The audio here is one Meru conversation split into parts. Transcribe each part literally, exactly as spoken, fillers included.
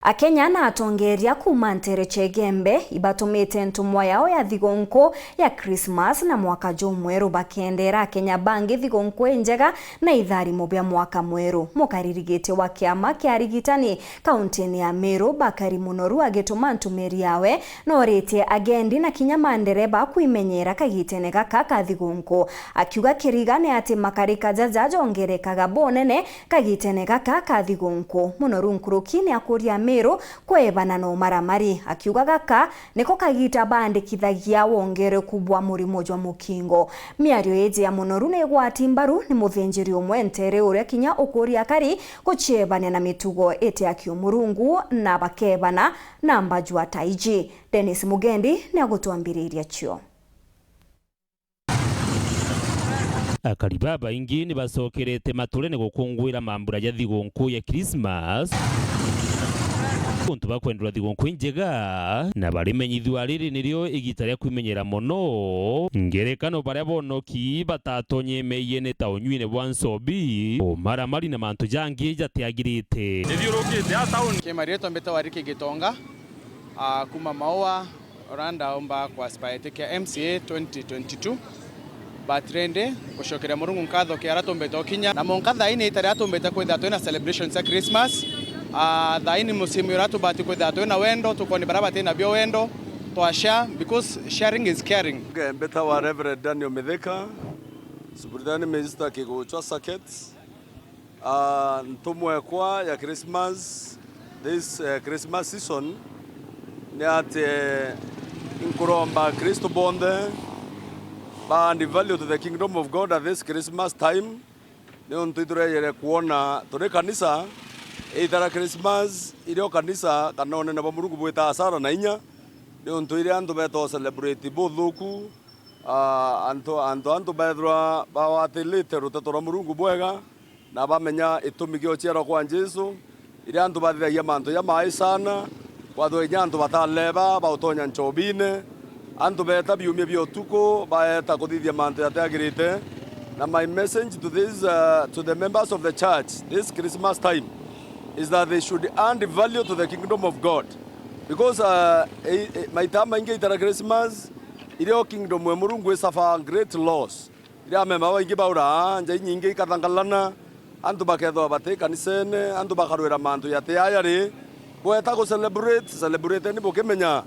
Akenya na atongeeria kuuma nteere cia Igembe ibatumite ntumwa yao ya thigunku ya Christmas na mwaka jumweru, bakendeera Akenya bangi thigunku injega na itharimo bia mwaka mweru. Mukaririgiti wa kiama kia arigitani kauntini ya Meru, Bakari Munoru, agituma ntumiri yawe, nooritie agendi na kinya mandereba kwimenyeera kagitene gaka ka thigunku, akiuga kiriga ni ati makarika jaja jongerekaga bunene kagitene gaka ka thigunku. Munoru nkuruki ni akuria Meru kweebana na umaramari, akiuga gaka niko kagita baandikithagia wongereku bwa murimo jwa mukingo. Miario iji ya Munoru ni igwati mbaru ni muthinjiri umwe nteere uria kinya ukuria akari guciebania na mitugo iti ya kiumurungu na bakeebana na mbajua ta iji. Dennis Mugendi ni agutwambiriria cio. Akari babaingi ni bacokerete maturene gukunguira mambura ja thigunku ya Christmas, untu bakwendwa thigunku injega, na barimenyithua riri nirio igita ria kwimenyera mono. Ngerekano, baria bonoki batatonye meeyene ta unyuine bwa nsobi, umaramari na mantu jangi jatiagirite. Ithiurukite a tauni. Kimaritwa mbitagwa Ricky Gitonga, ah, kuma Maua. Ora ndaumba kwa aspirate kia M C A twenty twenty-two, but rindi gucokeria Murungu nkatho kia aria tumbite ukinya, na monka thaini itari atumbite kwithira twina celebrations cia Christmas. Ah, thaini musiimi uria tubati kwithira twina wendo, tukoni baria batina bio wendo, twa share, because sharing is caring. Mbitawa Reverend Daniel Mithika, Superintendent Minister Kiguchwa Circuit. Ah, ntumwa ekwa ya Christmas, this, eh, Christmas season, ni ati, eh, nkuromba Akristo bonthe ba add value to the kingdom of God at this Christmas time, niuntu iturejere kwona turi kanisa, iita ria Christmas, irio kanisa kana unene bwa Murungu bwita asara na inya, niuntu iria antu beeta celebrate buthuku, ah, antu, antu, antu bethirwa bawatilite ruteto rwa Murungu bwega, na bamenya itumi gia uciarwa kwa Jesu, iria antu bathithagia mantu jamai sana, kwathwa inya antu bataleba, bautonya nchobine, antu beeta biumia bia utuku, baeta kuthithia mantu jatiagirite. Na my message to this, uh, to the members of the church this Christmas time is that they should add value to the kingdom of God, because, uh, i-, i-, maita maingi itara Christmas, irio kingdom ya Murungu i suffer great loss. Iria amemba baingi baura, nja inyingi ikathangalana, antu bakethwa bati kanisene, antu bakarwira mantu jati aya ri, bweta gu celebrate, celebrate ni bukimenya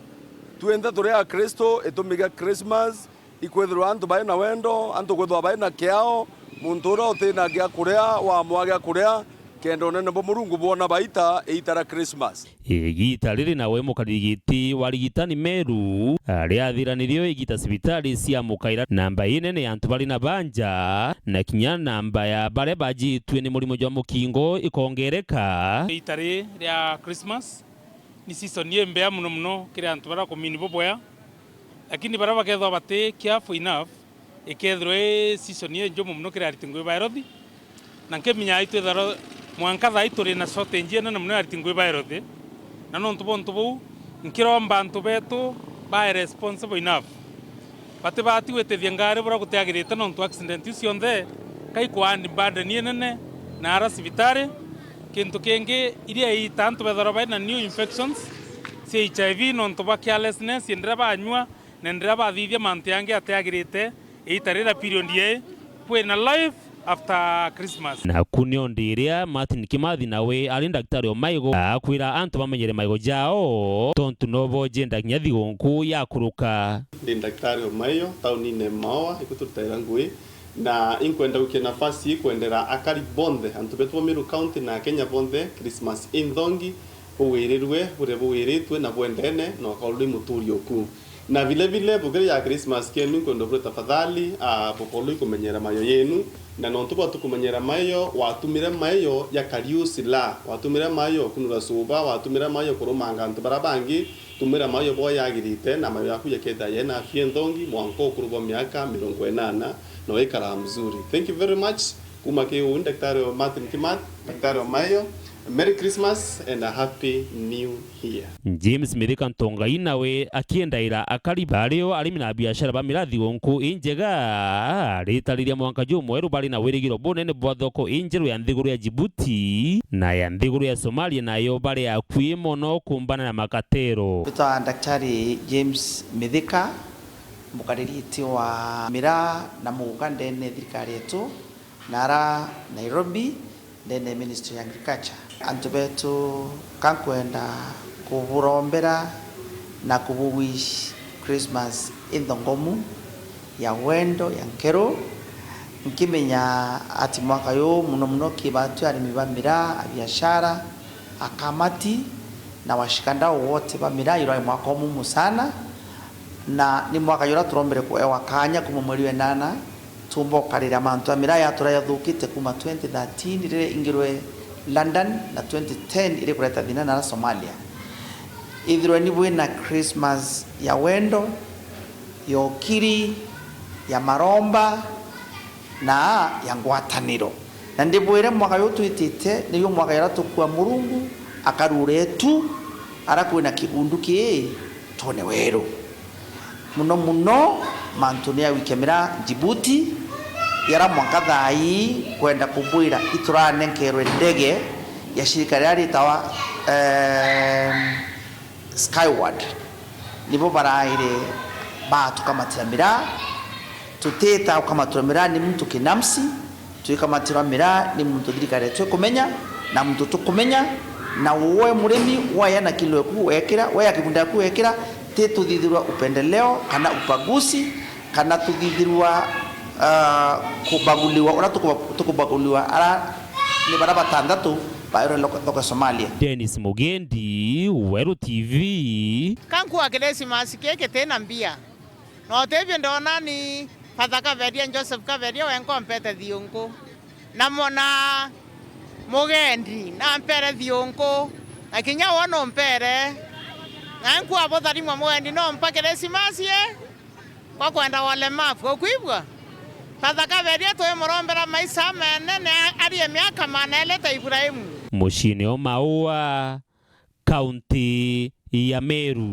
twinthe turi Akristo, itumi gia Christmas ikwithirwa antu bai na wendo, antu kwithirwa bai na kiao, muntu uria utina gia kuria, wamwa gia kuria, kenda unene bwa Murungu bwona baita iita ria Christmas. Igita riri nawe mukarigiti wa arigitani Meru, aria athira nirio igita cibitari cia mukaira namba inene ya antu bari na banja, na kinya namba ya baria bajitue ni murimo jwa mukingo ikongereka. Igita riri ria Christmas ni season imbea muno muno kiri antu baria bakumini bubwea, lakini baria bakethwa bati careful enough, ikethirwa i season injumu muno kiri ariti ngugi ba health, na nkimenya itwithagirwa mwanka thaa ii turi na shortage inene muno ya ariti ngugi ba health, na nontu bwa untu buu, nkiromba antu betu bae responsible enough. Batibati gwitithia ngari buria gutiagirite, nontu accident iu cionthe kai ku add burden inene na ara cibitari. Kintu kingi, iria iita antu bethagirwa bai na new infections cia H I V nontu bwa carelessness, enderea banyua, na enderea bathithia mantu yangi atiagirite iita riria period yei kwina life after Christmas. Naku ni ondi iria Martin Kimathi nawe ari ndagitari o maigo akwira antu bamenyere maigo jao, tontu no bojenda kinya thigunku yakuruka. Ndi ndagitari o maigo taunine Maua, iku turutaira ngui, na inkwenda gukia nafasi ii kwendera akari bonthe, antu betu ba Meru County na Kenya bonthe, Christmas inthongi, buwirirwe buria buwiritwe na bwendene na ukaururi muturi uku. Na vile vile, bukiri ya Christmas kenu, nkwenda bure tafadhali, ah, bukorwo ikumenyera mayo yenu. Na nontu bwa tukumenyera mayo, watumire mayo ya kariu sila, watumire mayo kunura suba, watumire mayo kurumanga antu bara bangi, tumira mayo bo yagirite, na mayo yaku yakethira yena afya nthongi, mwanka ukuru bwa miaka mirongo inana, na wikara mzuri. Thank you very much. Kuma ki uu, Daktari Martin Kimathi, daktari wa mayo. Merry Christmas and a Happy New Year. James Mithika Ntongai nawe akiendaira akari bario arimi na biashara ba miraa thigunku injega, aritariria mwanka jumweru bari na wirigiro bunene bwa thoko injeru ya nthiguru ya Djibouti na ya nthiguru ya Somalia, nayo bari akui mono kumbana na makatero. Ritwa Daktari James Mithika, mukariri iti wa miraa na muguka ndene ya thirikari yetu, na ara Nairobi, ndene ya Ministry ya Agriculture. Antu betu, ka nkwenda kuburombera na kubu wish Christmas inthongomu, ya wendo, ya nkeru, nkimenya ati mwaka uyu muno muno ki batwi arimi ba miraa, abiashara, akamati na washikadau wote ba miraa, irwari mwaka umumu sana, na ni mwaka jura turombere kuewa kanya kuma mweri wa enana, tuumba ukarira mantu ja miraa yatura yathukite kuma twenty thirteen riria ingirwe London na twenty ten iri kureta thina nara Somalia. Ithirwe ni bwina Christmas ya wendo, ya ukiri, ya maromba, na ya ngwataniro. Na ndibwire mwaka uyu twitite niyo mwaka jura tukua Murungu akarure tu ara kwina kigundu kii tune weru. Muno muno mantune ya gwikia miraa Djibouti, yara mwanka thaa ii kwenda kubwira ituranenkerwe ndege ya shirika riria ritawa, ehm, Skyward. Nibo baraire batukamatira miraa. Tutita ukamatirwa miraa ni muntu kinamsi, twikamatirwa miraa ni muntu thirikari yetu ikumenya, na muntu tukumenya, na we murimi waya na kilo yaku wekira, waya kibunda yaku wekira, ti tuthithirwa upendeleo kana ubaguzi, kana tuthithirwa, ah, kubaguliwa, uria tukuba-, tukubaguliwa ara ni bara batanthatu bairwe thoko, thoko ya Somalia. Dennis Mugendi, Weru T V. Ka nkua Kirisimasi giki tina mbia. Na utibio ndona ni Father Kaberia, Joseph Kaberia, we nkompete thiunku. Na mona Mugendi, nampere thiunku. Na kinya we numpere. Na nkua butharimwa Mugendi nompa Kirisimasi ii. Kwa kwenda walemavu, ukwigua? Father Kaberia twimurombera maisa manene arie miaka maana iri ta Ibrahimu. Muciine o Maua, kaunti ya Meru.